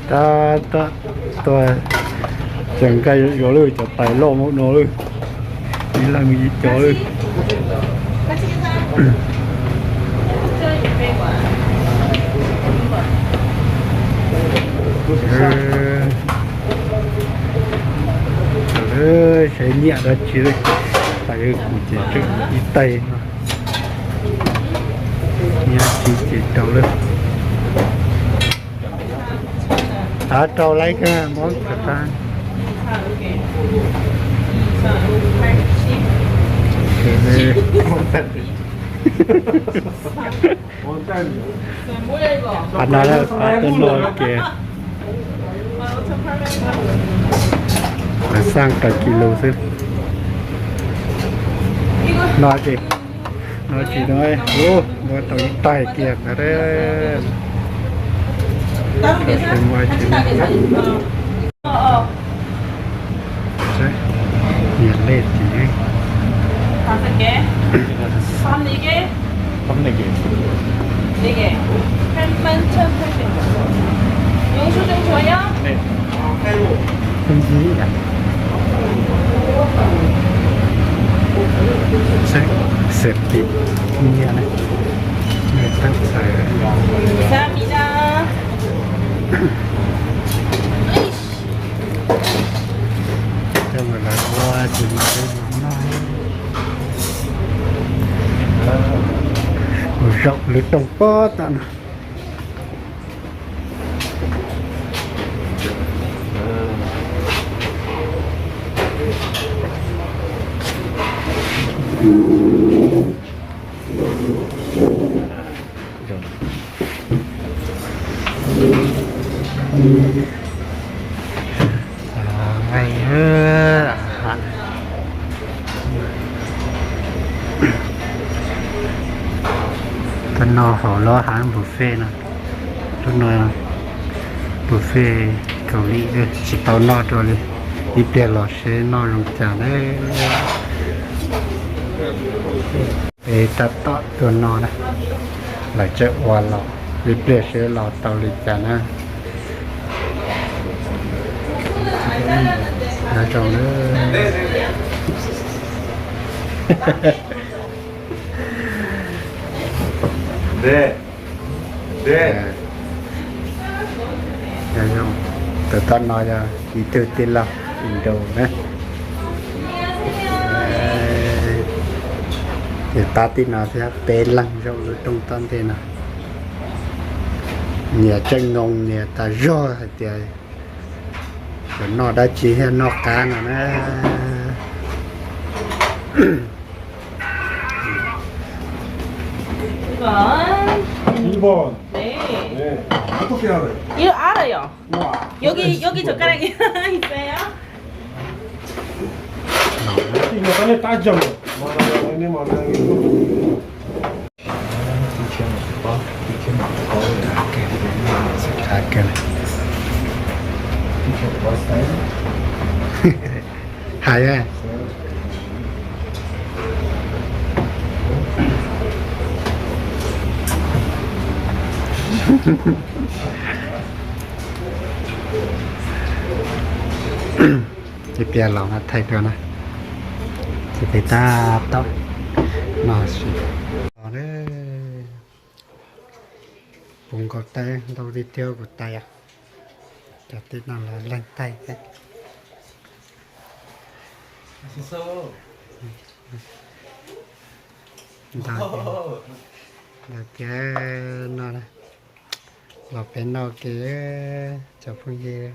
Tab tom tuaj tseem nqaij yuav lawm, cov tais loj mus no lawm, ib leeg ib co lawm. Saib nyiam dab tsi lawm, tais kuv ces tseem ib tais no, nyiam tsis ces rau lawm. Tab rau laib kawg, mob kawg tas. Qhov no, qhov tuaj no ces lawv xaj kaum kis lus xwb. No ces, no tsis no, ua tau ib tais kiag ntawd. Niam lej tim. Xeem tim niam ne, tab txhais. Coj mus lawv ua ces mus noj. Mus zaum lub rooj pob tom no. Tab no hauv lub hab buffet no, lub no buffet Kaus Lim, tsis tau noj rau li, ib pliag los seb noj zoo cas na. Peb tab tom tuaj noj na, lawv tseem ua los, ib pliag seb los tau li cas na. Nyob zoo na. Nyob zoo, tus tom no yog ib tug tij laug Indo na. Ces pab tim no thiab peb leeg zaum lub rooj tom ntej no. Niam tseem noog niam tas zog hais tias yuav noj dab tsi thiaj noj qab no na. Iván. Iván. Eh, ¿cuánto te abre? Yo ahora yo. No. Yo que, yo que chocar aquí. Hais. Ib pliag los thaij dua na. Ces peb tab tom no sis. Puv nkaus tais ntau li thiab kuv tais. Cov tib no los leeg tais thiab. Ntau, ntau thiab no na. Los peb noj ke cov phooj ywg.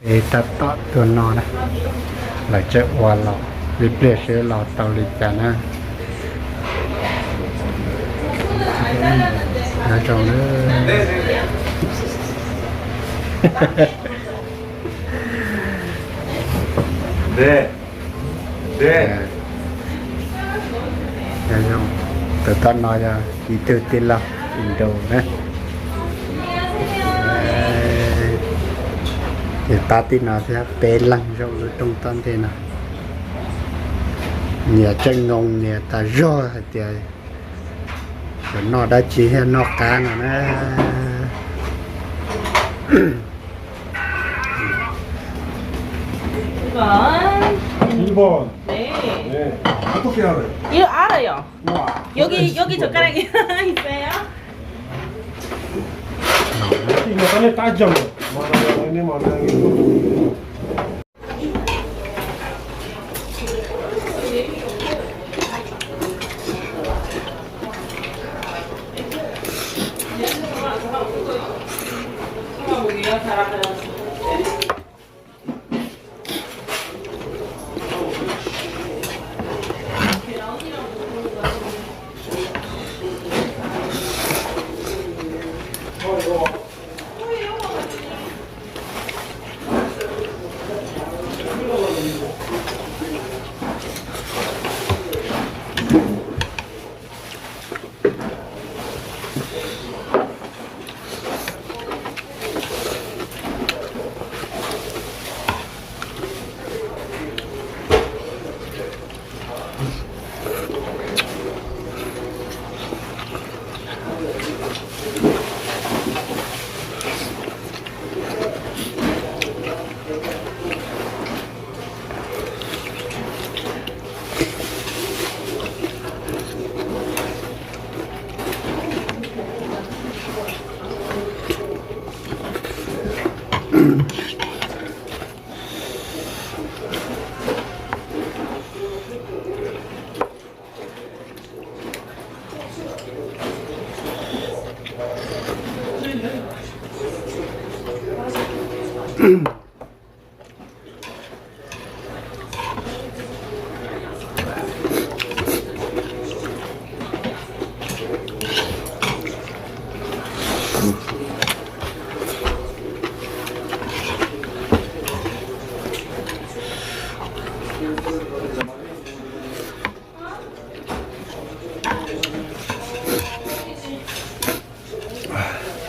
Peb tab tom tuaj noj na, lawv tseem ua los, ib pliag seb los tau li cas na. Nyob zoo na. Nyob zoo, tus tom no yog ib tug tij laug Indo na. Ces pab tim no thiab peb leeg zaum lub rooj tom ntej no. Niam tseem noog niam tas zog hais tias yuav noj dab tsi thiaj noj qab no na. Ivan. Ivan. Ey. Ey, ¿cuánto queda de? Yo, ahora yo. Guau. Yo que, yo que chocar aquí. Ey, no sale tan jumbo. Mana, mana, mana.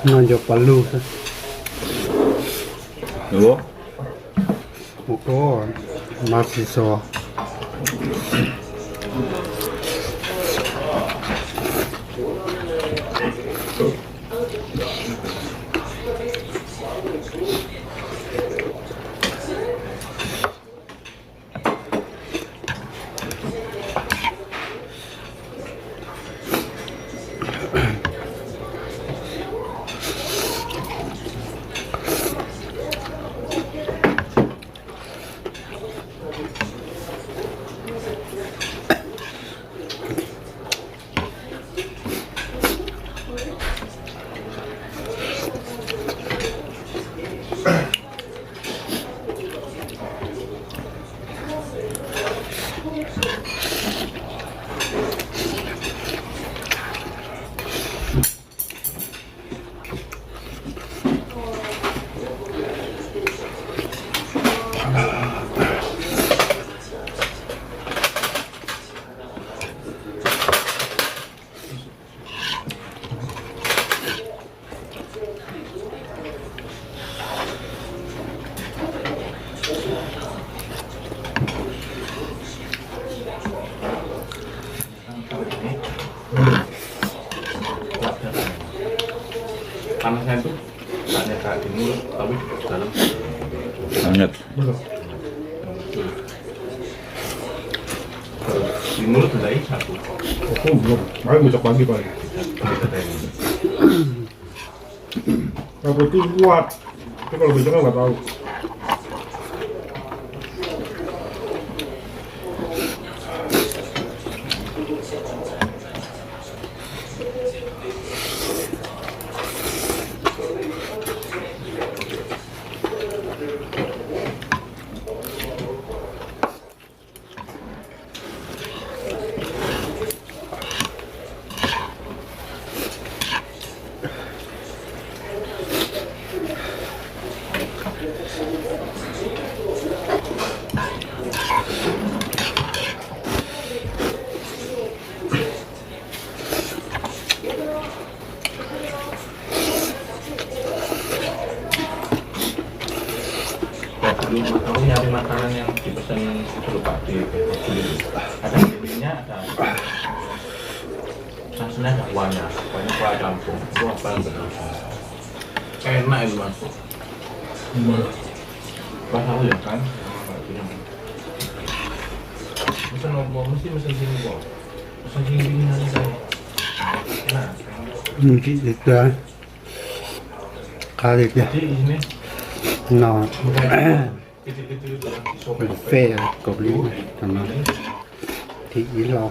No cov pas lug xwb. Ua ko mas tsis so. Ua, twb ua, twb koj los pes cov koj tau. Tau ib yam li mas tas ne, tsis pom xeem tsis pom pam tsis, has tas li nyab tas, tas snack tas ua nyab, ua nyab ua tas pom ua pab ntawd no. Es naj mas. Qab tiag tiag. No, fej kaus plig no, thib ib los,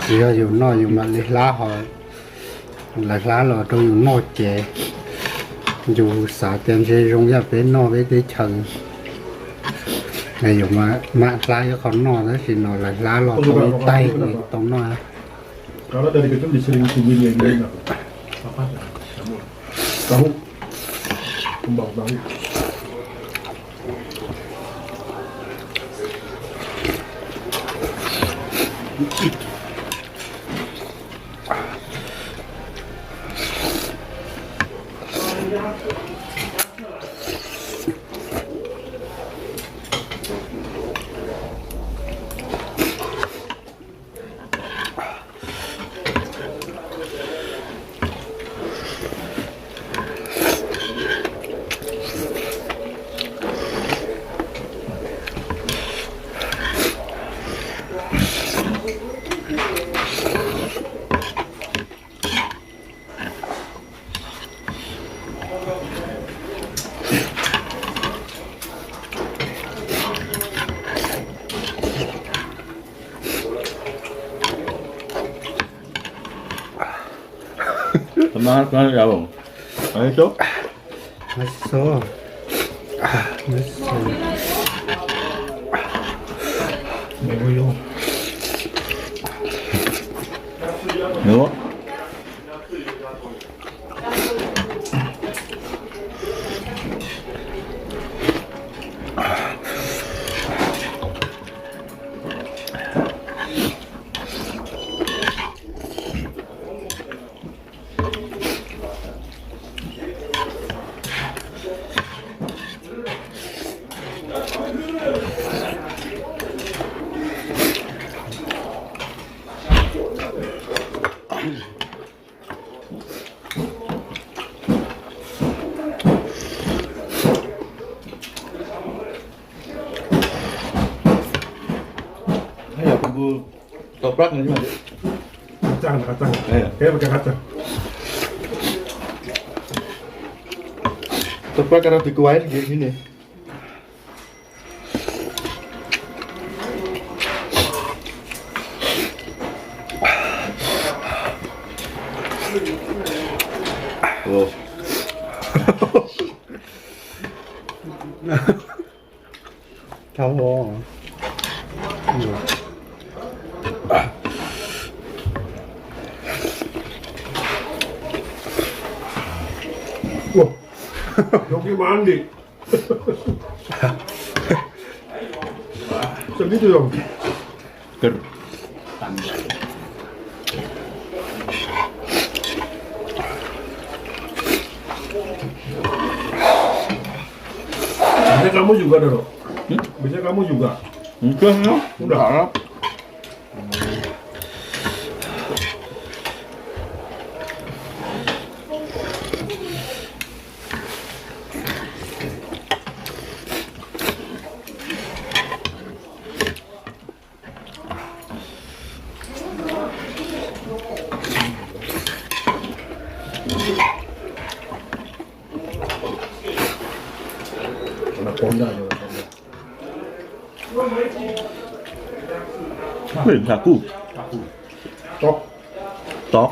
yog yus noj yus mam li hlab ho, lawv hlab los rau yus noj ces yus xav tias ntshe zoo yam peb noj peb teb chaws, yus mam hlab ib qho noj tab sis no lawv hlab los tau ib taig tau noj. Tau pab ka rau twg kuv ua li ne. Thau. Ua, no kib mas li. Xav kib twg os? Neb kab muab yus ka da los? Neb kab muab yus ka? Kuv da. Nws nqa kuj tod.